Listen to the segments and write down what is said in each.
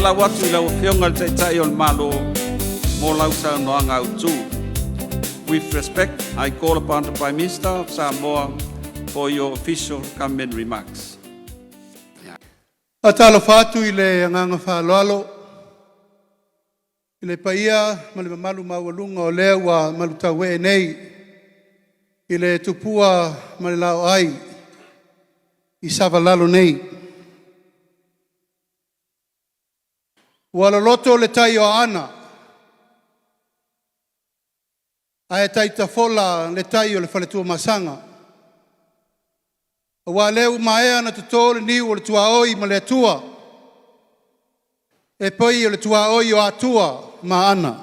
Faatalatalau atu i lau Afioga i le Taitai o le Malo mo lau saunoaga autu. With respect, I call upon the Prime Minister of Samoa for your official government remarks. Faatalofa atu i le agaga faaaloalo i le paia ma le mamalu maualuga o lea ua malutauee nei i le tupua ma le laoai i Savalalo nei. Ua loloto le tai o Aana ae taitafola le tai o le Faletuamasaga, aua o lea ua maea ona toto le niu o le tuaoi ma le Atua e pei o le tuaoi o Atua ma Aana.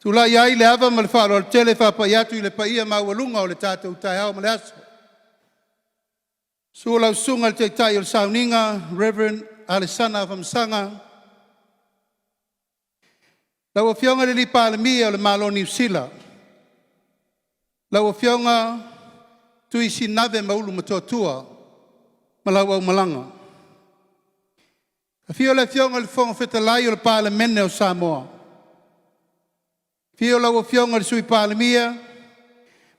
Tulai ai le ava ma le faaaloalo tele e faapai atu i le paia maualuga o le tatou taeao ma le aso. Susu lau susuga i le Taitai o le Sauniga, Reverend Alesana Afamasaga, lau Afioga i le Palemia o le Malo o Niu Sila, lau Afioga Tui Sinave ma Ulumotootua ma lau aumalaga. Afio le Afioga i le Fofoga Fetalai o le Palemene o Samoa. Afio lau Afioga i le Sui Palemia,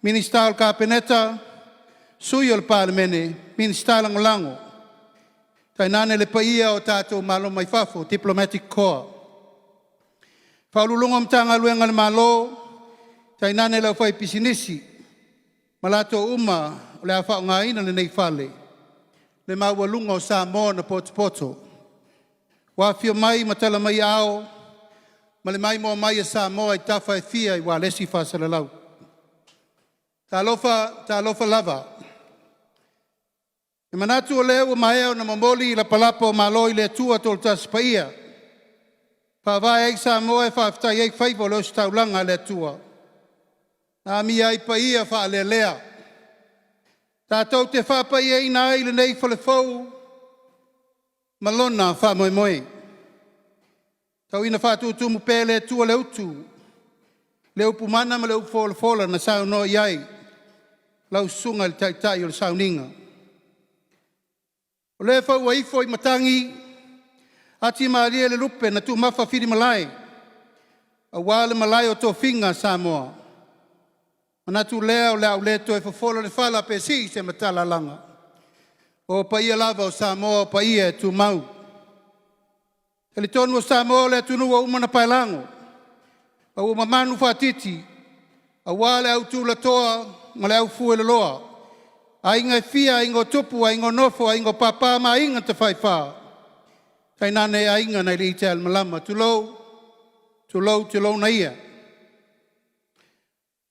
Minisita o le Kapeneta, Sui o le Palemene, Minisita Lagolago, tainane le paia o tatou malo mai fafo, Diplomatic Corps. Ofisa Sili o Pulega o Matagaluega a le Malo, tainane le aufaipisinisi ma latou uma o le a faaaogaina lenei fale, le maualuga o Samoa na potopoto, ua afifio mai ma tala mai aao ma le maimoa mai a Samoa i tafa e fia aua le isi faasalalau. Talofa, talofa lava. E manatu o lea ua maea ona momoli lapalapa o malo i le Atua Toatasi Paia, faavae ai Samoa e faafetai ai faiva o le ositaulaga a le Atua, na amia ai paia faalealea. Tatou te faapaiaina ai lenei fale fou ma lona faamoemoe. Tau ina faatutumu pea e le Atua le utu, le upu mana ma le upu folafola na saunoa i ai lau susuga i le Taitai o le Sauniga. O le ua ifo i matagi, atimalie le lupe na tumafa filimalai aua le malae o tofiga a Samoa. Manatu lea o le a ou le toe fofola le fala pe sii se matalalaga. O paia lava o Samoa o paia e tumau. E talitonu o Samoa o le atunuu ua uma ona paelago, ma ua mamanu faatiti aua le au tulatoa ma le au fueloloa, aiga e fia, aiga o tupu, aiga o nofo, aiga o papa ma aiga tafaifa, tainane aiga nai le ita a le malama. Tulou, tulou, tulouna ia.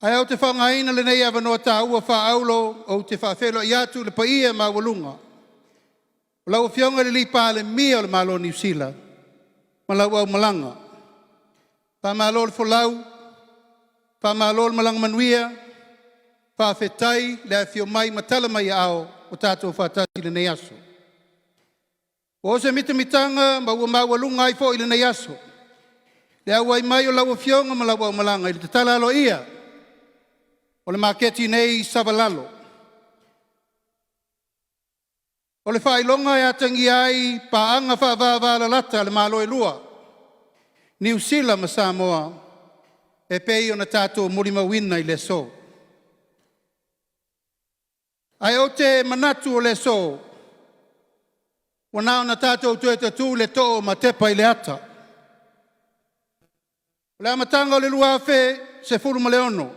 Ae ou te faaaogaina lenei avanoa taua faaauro ou te faafeiloai atu i le paia maualuga o lau Afioga i le Palemia o le Malo o Niu Sila ma lau aumalaga. Faamalo le folau, faamalo le malaga manuia, faafetai le afio mai ma tala mai aao ua tatou faatasi i lenei aso. Ua o se mitamitaga ma ua maualuga ai foi lenei aso le auai mai o lau Afioga ma lau aumalaga i le tatala aloaia o le maketi nei i Savalalo. O le faailoga e atagia ai paaga faavavalalata a le Malo e lua, Niu Sila ma Samoa, e pei ona tatou molimauina i le aso. Ae ou te manatu o le aso, ua na ona tatou toe tatu i le too ma tepa i le ata. O le amataga o le 2016,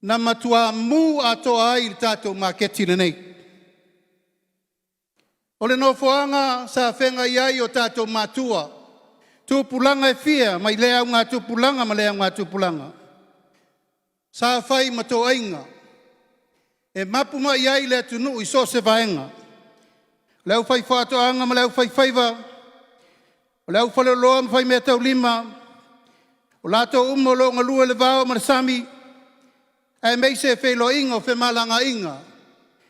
na matua mu atoa ai le tatou maketi lenei. O le nofoaga sa feagai ai o tatou matua, tupulaga e fia mai lea augatupulaga ma lea augatupulaga, sa fai ma toaiga, e mapu mai ai le atunuu i so o se vaega, le aufaifaatoaga ma le aufaifaiva, o le aufaleoloa ma faimeataulima, o latou uma o lo o galue i le vao ma le sami, aemaise feiloaiga o femalagaaiga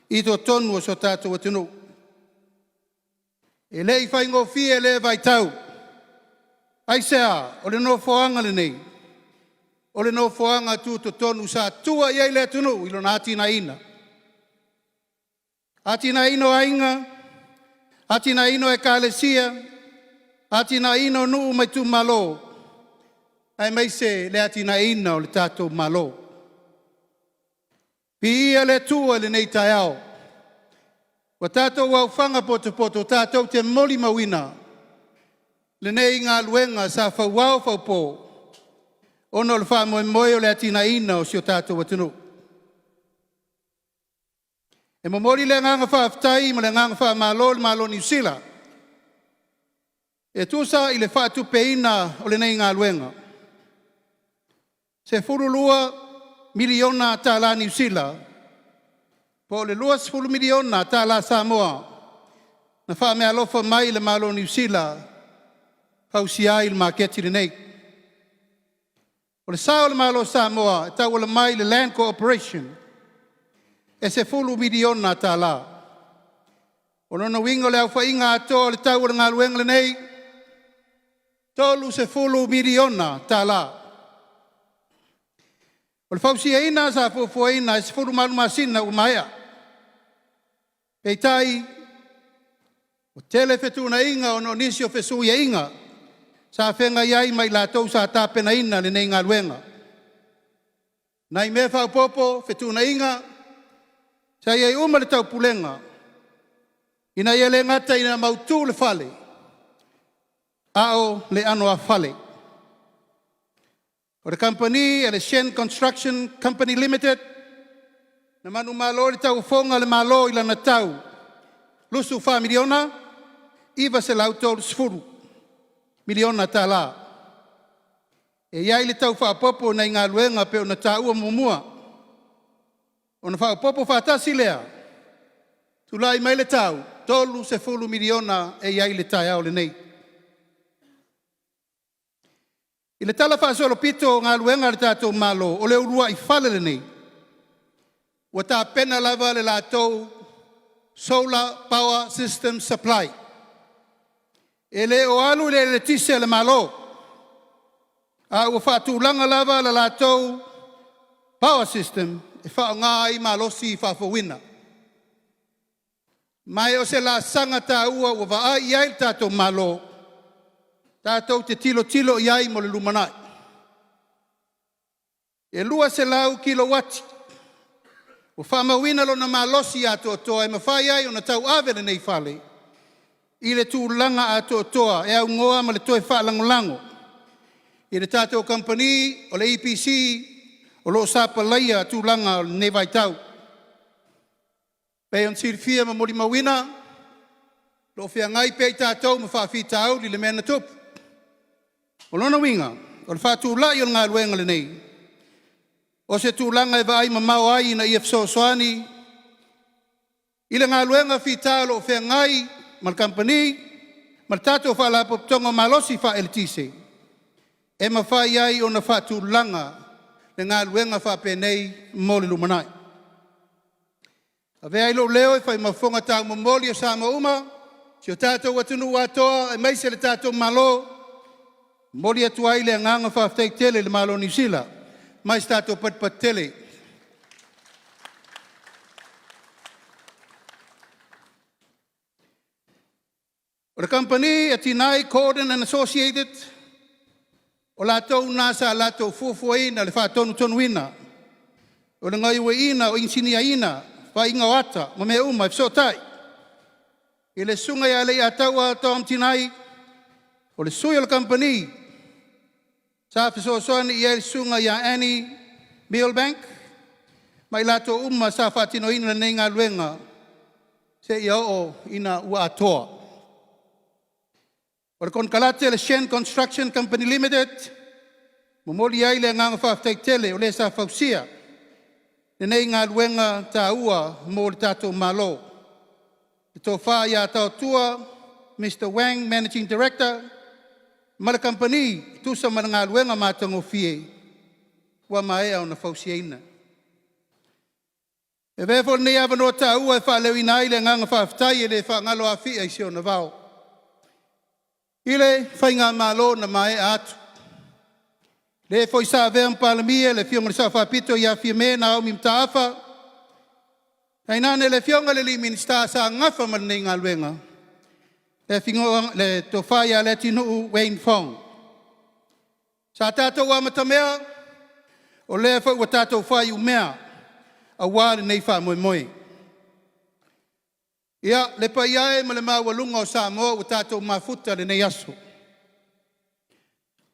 i totonu o si o tatou atunuu. E le i faigofie lea vaitau. Aisea? O le nofoaga lenei, o le nofoaga tutotonu sa tua i ai le atunuu i lona atinaeina. Atinaeina o aiga, Atinaeina o ekalesia, atinaeina o nuu ma itumalo, aemaise le atinaeina o le tatou Malo. Viia le Atua i lenei taeao. Ua tatou aofaga potopoto tatou te molimauina lenei galuega sa fauao faupo ona o le faamoemoe o le atinaeina o si o tatou atunuu. E momoli le agaga faafetai ma le agaga faamalo i le Malo o Niu Sila e tusa i le faatupeina o lenei galuega. $12 miliona tala Niu Sila po o le $20 miliona tala Samoa na faameaalofa mai le Malo o Niu Sila e fausia ai le maketi lenei. O le sao o le Malo o Samoa e tauala mai i le Land Corporation e $10 miliona tala. O lona uiga o le aofaiga atoa o le tau o le galuega lenei, $30 miliona tala. O le fausiaina sa fuafuaina e 18 masina ua maea. Peitai, ua tele fetuunaiga ona o nisi o fesuiaiga sa feagai ai ma i latou sa tapenaina lenei galuega. Nai mea faaopoopo, fetuunaiga, sa i ai uma le taupulega ina ia le gata ina mautu le fale, a o le anoāfale. O le kamupani a le Shan Construction Company Limited na manumalo i le tauofoga a le Malo i lana tau $24,930,000 miliona tala. E i ai le tau faaopoopo nai galuega pei ona taua muamua, ona faaopoopo faatasi lea, tulai mai le tau, $30 miliona e i ai le taeao lenei. I le talafaasolopito o galuega a le tatou Malo, o le uluai fale lenei ua tapena lava le latou solar power system supply. E le o alu i le eletise a le Malo, a ua faatulaga lava le latou power system e faaaoga ai malosi faafouina. Ma o se laasaga taua ua vaai i ai le tatou Malo, tatou te tilotilo i ai mo le lumanai. E 200 kilouati ua faamauina lona malosi atoatoa e mafai ai ona tauave lenei fale i le tulaga atoatoa e aunoa ma le toe faalagolago i le tatou kamupani o le EPC o lo o sapalaia tulaga o lenei vaitau. E pei ona silafia ma molimauina, o lo o feagai pea i tatou ma faafitauli i le mea na tupu. O lona uiga, o le faatulai o le galuega lenei, o se tulaga e vaaimamao ai ina ia fesoasoani i le galuega fita o lo o feagai ma le kamupani ma le tatou Faalapotopotoga o Malosi Faaeletise, e mafai ai ona faatulaga le galuega faapenei mo le lumanai. Avea ai lou leo e fai ma fofoga taumomoli o Samoa uma, si o tatou atunuu atoa aemaise le tatou Malo, e momoli atu ai le agaga faafetai tele i le Malo o Niu Sila mai se tatou patupatu tele. O le kamupani a Tinai Gordon and Associated, o latou na sa latou fuafuaina le faatonutonuina o le gaoioiina o inisinia, faiga o ata ma mea uma e fesootai i le Susuga ia Leiataua Tom Tinai, o le sui o le kamupani sa fesoasoani i ai le Susuga ia Annie Millbank ma i latou uma sa faatinoina lenei galuega seia oo ina ua atoa. O le konekarate a le Shan Construction Company Limited, e momoli ai le agaga faafetai tele o le sa fausia lenei galuega taua mo le tatou Malo. Le Tofa ia Taotua Mr Wang Managing Director ma le kamupani e tusa ma le galuega matagofie ua maea ona fausiaina. E avea foi lenei avanoa taua e faaleoina ai le agaga faafetai e le faagalo Afia i si ona vao i le faigamalo na maea atu, le foi sa avea ma Palemia le Afioga i le Sao Faapito ia Fiame Naomi Mataafa, tainane le Afioga i le Minisita sa nafa ma lenei galuega, Le tofa ia Leatinuu Wayne Fong. Sa tatou amatamea, o lea foi ua tatou faaiumea aua lenei faamoemoe. Ia, le paia e ma le maualuga o Samoa ua tatou mafuta i lenei aso,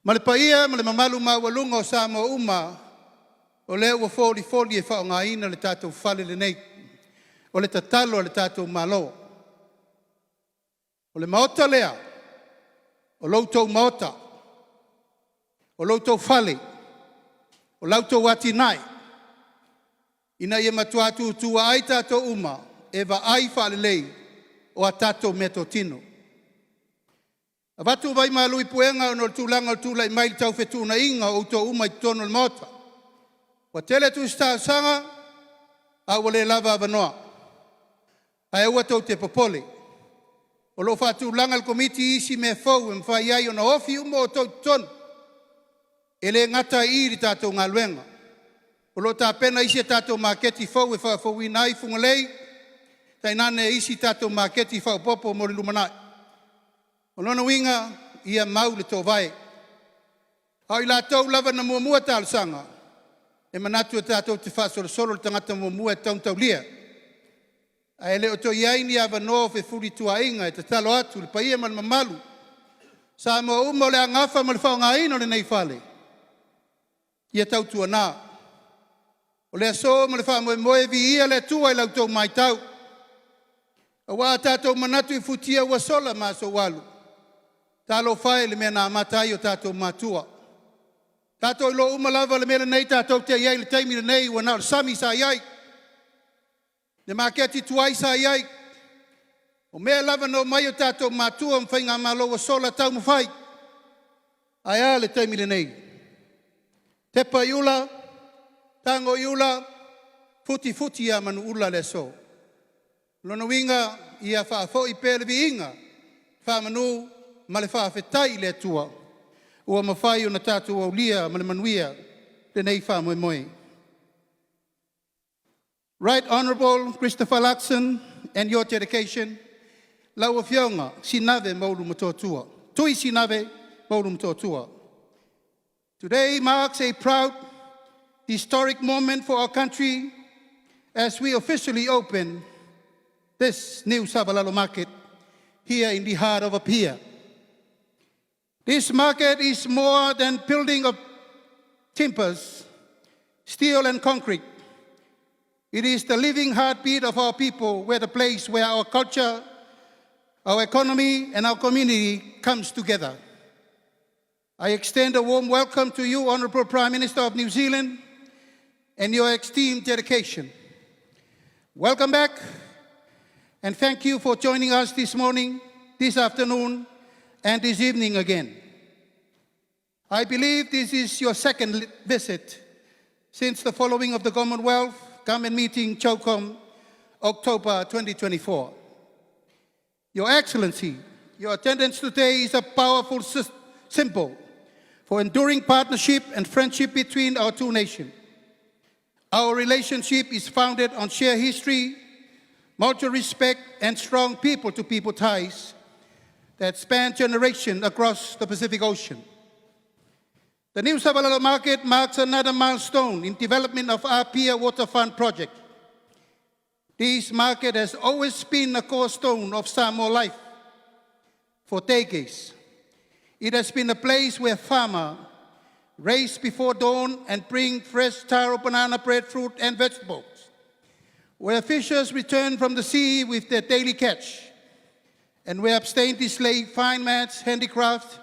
ma le paia ma le mamalu maualuga o Samoa uma o lea ua folifoli e faaaogaina le tatou fale lenei. O le tatalo a le tatou Malo. O le Maota lea, o lo outou Maota, o lo outou fale, o la outou atinae, ina ia matua tutua ai tatou uma e vaai faalelei o a tatou meatotino. E avatu vai malu i puega ona o le tulaga o le tulai mai i le tau fetuunaiga o outou uma i totonu o le Maota. Ua tele tusi talosaga a ua le lava avanoa. Ae aua tou te popole, o lo o faatulaga e le Komiti isi mea fou e mafai ai ona ofi uma outou i totonu. E le gata ai i i le tatou galuega. O lo o tapena isi a tatou maketi fou e faafouina ai Fugalei, tainane isi tatou maketi faaopoopo mo le lumanai. O lona uiga, ia mau le toovae. A o i latou lava na muamua talosaga, e manatu tatou te faasolosolo i le tagata muamua e tatau ona taulia. Ae le o toe i ai ni avanoa o fefulituaaiga, e tatalo atu i le paia ma le mamalu o Samoa uma o le a nafa ma le faaaogaina o lenei fale, ia tautuana, o le aso ma le faamoemoe, viia le Atua i la outou matau, aua a tatou manatu i futia ua sola ma aso ua alu, talofa e i le mea na amata ai o tatou matua. Tatou iloa uma lava le mea lenei tatou te i ai i le taimi lenei, ua na o le sami sa i ai, le maketi tuai sa i ai, o mea lava na omai o tatou matua ma faigamalo ua sola taumafai. Ae a le taimi lenei? Tepa i ula, tago i ula, futifuti ia manuula le aso. O lona uiga, ia faafoi pea le viiga, faamanu ma le faafetai i le Atua ua mafai ona tatou aulia ma le manuia lenei faamoemoe. Right Honorable Christopher Luxon and your dedication, lau Afioga Sinave Maulu Motootua, Tui Sinave Maulu Motootua. Today marks a proud historic moment for our country as we officially open this new Savalalo market here in the heart of Apia. This market is more than building of timbers, steel and concrete. It is the living heartbeat of our people, where the place where our culture, our economy, and our community comes together. I extend a warm welcome to you, Honorable Prime Minister of New Zealand, and your esteemed delegation. Welcome back, and thank you for joining us this morning, this afternoon, and this evening again. I believe this is your second visit since the following of the Commonwealth Government meeting, CHOGM, October 2024. Your Excellency, your attendance today is a powerful symbol for enduring partnership and friendship between our two nations. Our relationship is founded on shared history, mutual respect, and strong people-to-people ties that span generations across the Pacific Ocean. The new Savalalo market marks another milestone in development of Apia Waterfront project. This market has always been a cornerstone of Samoa life for decades. It has been a place where farmers race before dawn and bring fresh taro, banana, breadfruit, and vegetables, where fishers return from the sea with their daily catch, and where abstain display fine mats, handicraft,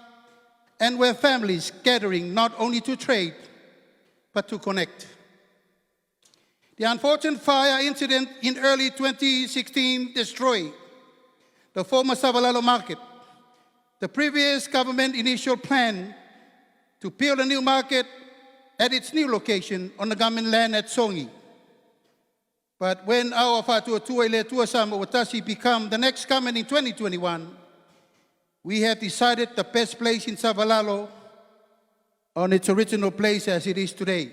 and where families gathering not only to trade, but to connect. The unfortunate fire incident in early 2016 destroyed the former Savalalo market. The previous government initial plan to build a new market at its new location on the government land at Sogi. But when our Faatuatua i le Atua Samoa Tasi become the next government in 2021, we have decided the best place in Savalalo on its original place as it is today.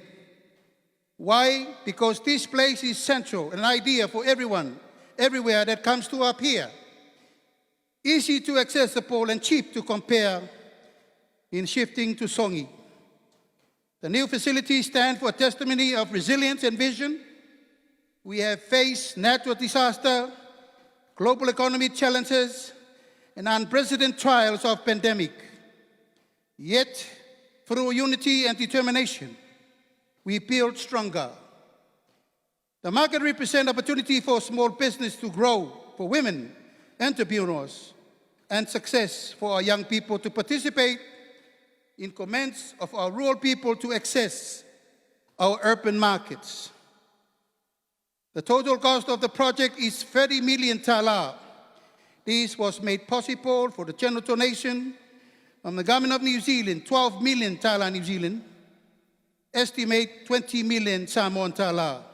Why? Because this place is central, an idea for everyone, everywhere that comes to Apia. Easy to accessible and cheap to compare in shifting to Sogi. The new facilities stand for a testimony of resilience and vision. We have faced natural disaster, global economy challenges, and unprecedented trials of pandemic. Yet, through unity and determination, we build stronger. The market represents opportunity for small business to grow, for women entrepreneurs, and success for our young people to participate in commence of our rural people to access our urban markets. The total cost of the project is 30 million tala. This was made possible for the general donation from the government of New Zealand, 12 million tala New Zealand, estimate 20 million Samoan tala.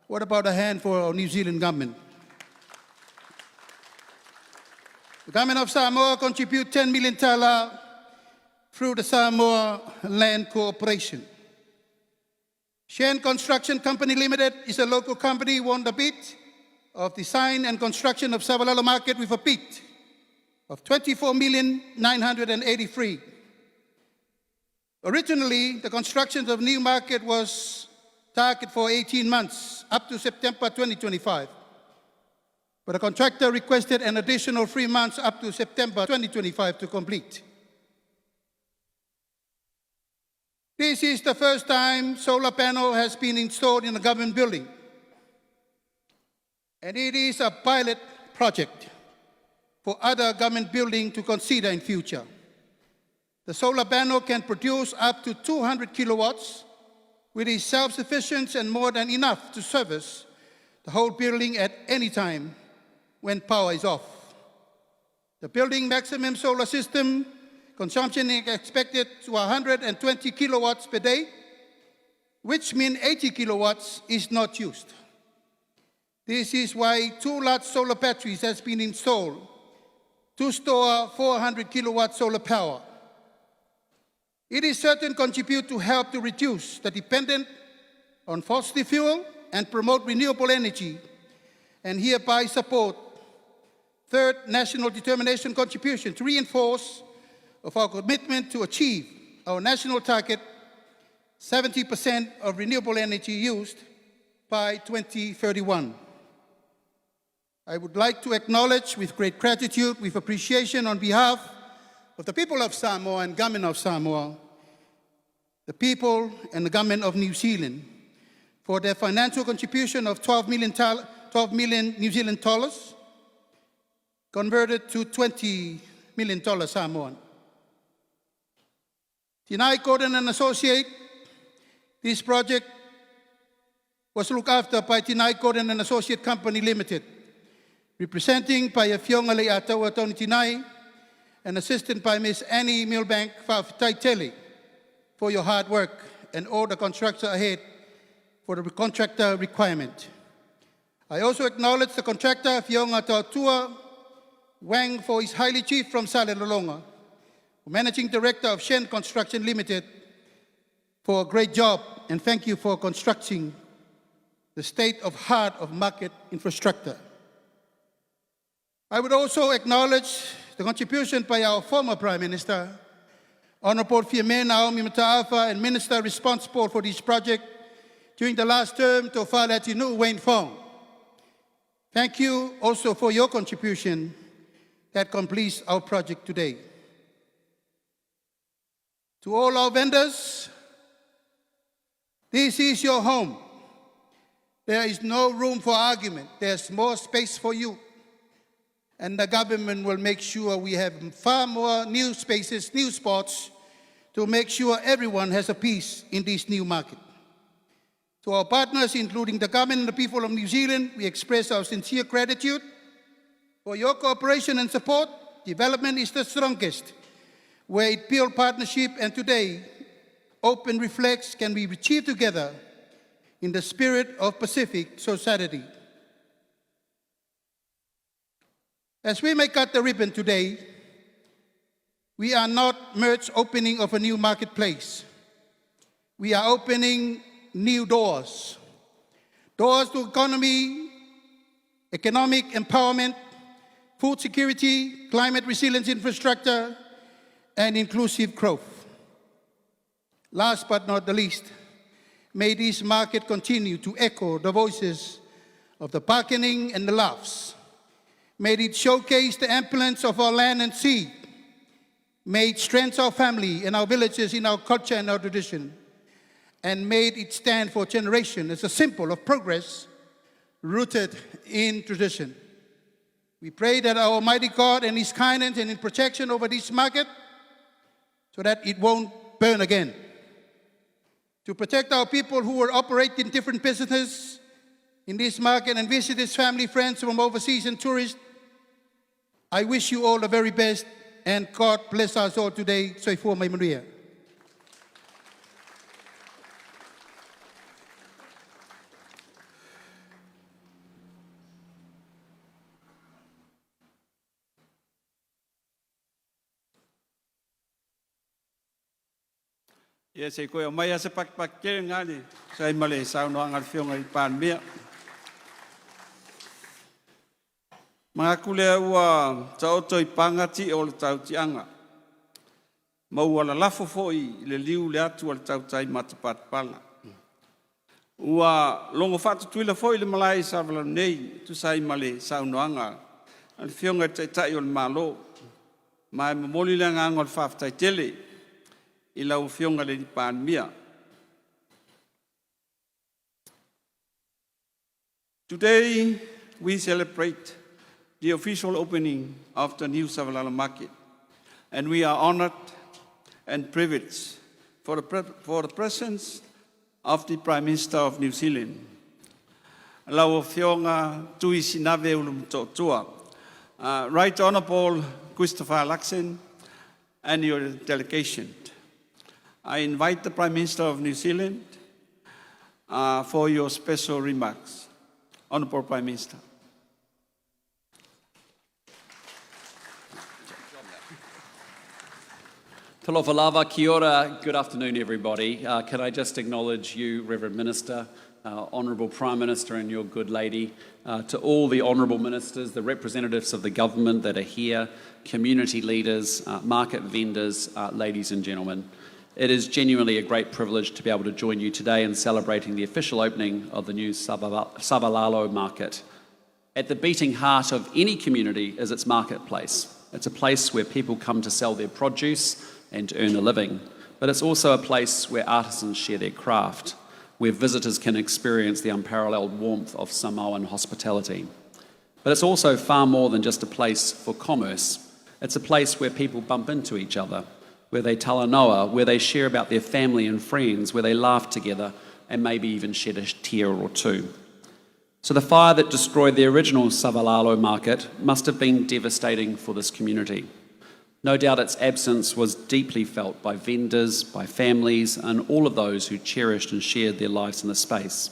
What about a hand for our New Zealand government? The government of Samoa contribute 10 million tala through the Samoa Land Corporation. Shen Construction Company Limited is a local company won the bid of design and construction of Savalalo Market with a bid of 24,983. Originally, the construction of new market was targeted for 18 months, up to September 2025. But the contractor requested an additional 3 months up to September 2025 to complete. This is the first time solar panel has been installed in a government building. And it is a pilot project for other government building to consider in future. The solar panel can produce up to 200 kilowatts, which is self-sufficient and more than enough to service the whole building at any time when power is off. The building maximum solar system consumption is expected to 120 kilowatts per day, which means 80 kilowatts is not used. This is why two large solar batteries has been installed to store 400 kilowatt solar power. It is certain contribute to help to reduce the dependence on fossil fuel and promote renewable energy, and hereby support third national determination contribution to reinforce of our commitment to achieve our national target 70% of renewable energy used by 2031. I would like to acknowledge with great gratitude, with appreciation on behalf of the people of Samoa and government of Samoa, the people and the government of New Zealand for their financial contribution of 12 million New Zealand dollars, converted to $20 million Samoan. Tinai Gordon and Associate, this project was looked after by Tinai Gordon and Associate Company Limited, representing by Afioga Leiataua Tony Tinai and assisted by Ms. Annie Milbank Fa'afetai for your hard work and all the constructor ahead for the contractor requirement. I also acknowledge the contractor Fionga Tautua Wang for his highly chief from Salelologa, Managing Director of Shen Construction Limited, for a great job and thank you for constructing the state of heart of market infrastructure. I would also acknowledge the contribution by our former Prime Minister, Honorable Fiame Naomi Mataafa, and Minister responsible for this project during the last term, Tofa Leatinu'u Wayne Fong. Thank you also for your contribution that completes our project today. To all our vendors, this is your home. There is no room for argument. There's more space for you. And the government will make sure we have far more new spaces, new spots to make sure everyone has a piece in this new market. To our partners, including the government and the people of New Zealand, we express our sincere gratitude for your cooperation and support. Development is the strongest where it builds partnership, and today, open reflects can be achieved together in the spirit of Pacific society. As we may cut the ribbon today, we are not merge opening of a new marketplace. We are opening new doors. Doors to economy, economic empowerment, food security, climate resilience infrastructure, and inclusive growth. Last but not the least, may this market continue to echo the voices of the bargaining and the laughs. May it showcase the opulence of our land and sea. May it strengthen our family and our villages in our culture and our tradition. And may it stand for generation as a symbol of progress rooted in tradition. We pray that our Almighty God and His kindness and His protection over this market so that it won't burn again. To protect our people who are operating different businesses in this market and visitors, family, friends from overseas and tourists, I wish you all the very best and God bless us all today. Soifua ma ia manuia. Ia se i toe aumaia se pakipaki tele lena e tusa ai ma le saunoaga a le Afioga i le Palemia. Manatu lea ua taoto i paga ti'a o le tautiaga, ma ua lalafo foi i le liu le atu a le tautai matapatapala. Ua logo faa-Tutuila foi le malae i Savalalo nei e tusa ai ma le saunoaga a le Afioga i le Taitai o le Malo, ma e momoli le agaga o le faafetai tele i lau Afioga i le Palemia. Today, we celebrate the official opening of the new Savalalo Market, and we are honored and privileged for the presence of the Prime Minister of New Zealand, lau Afioga Tui Sinave Ulumatua, Right Honorable Christopher Luxon, and your delegation. I invite the Prime Minister of New Zealand for your special remarks. Honorable Prime Minister. Talofa lava, kia ora, good afternoon, everybody. Can I just acknowledge you, Reverend Minister, Honourable Prime Minister, and your good lady, to all the honourable ministers, the representatives of the government that are here, community leaders, market vendors, ladies and gentlemen. It is genuinely a great privilege to be able to join you today in celebrating the official opening of the new Savalalo market. At the beating heart of any community is its marketplace. It's a place where people come to sell their produce and to earn a living, but it's also a place where artisans share their craft, where visitors can experience the unparalleled warmth of Samoan hospitality. But it's also far more than just a place for commerce. It's a place where people bump into each other, where they talanoa, where they share about their family and friends, where they laugh together and maybe even shed a tear or two. So the fire that destroyed the original Savalalo market must have been devastating for this community. No doubt its absence was deeply felt by vendors, by families, and all of those who cherished and shared their lives in the space.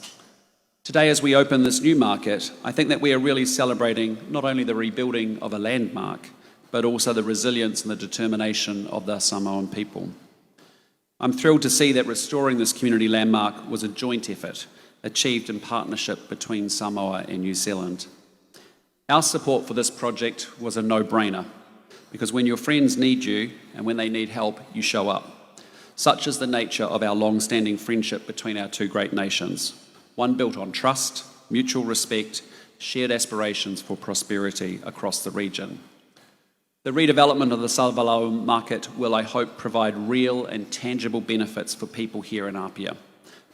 Today, as we open this new market, I think that we are really celebrating not only the rebuilding of a landmark, but also the resilience and the determination of the Samoan people. I'm thrilled to see that restoring this community landmark was a joint effort achieved in partnership between Samoa and New Zealand. Our support for this project was a no brainer because when your friends need you and when they need help, you show up. Such is the nature of our long standing friendship between our two great nations, one built on trust, mutual respect, shared aspirations for prosperity across the region. The redevelopment of the Savalalo market will, I hope, provide real and tangible benefits for people here in Apia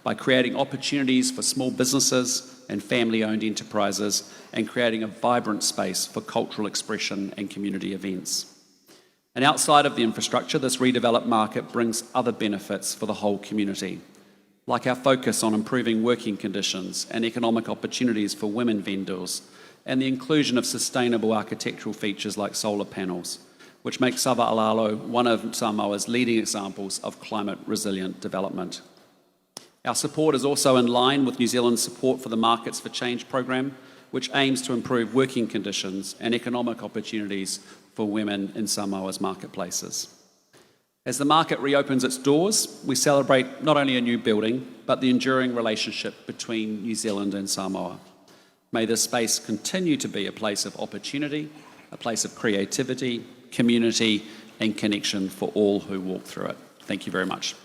by creating opportunities for small businesses and family owned enterprises and creating a vibrant space for cultural expression and community events. And outside of the infrastructure, this redeveloped market brings other benefits for the whole community, like our focus on improving working conditions and economic opportunities for women vendors, and the inclusion of sustainable architectural features like solar panels, which make Savalalo one of Samoa's leading examples of climate resilient development. Our support is also in line with New Zealand's support for the Markets for Change program, which aims to improve working conditions and economic opportunities for women in Samoa's marketplaces. As the market reopens its doors, we celebrate not only a new building, but the enduring relationship between New Zealand and Samoa. May this space continue to be a place of opportunity, a place of creativity, community, and connection for all who walk through it. Thank you very much.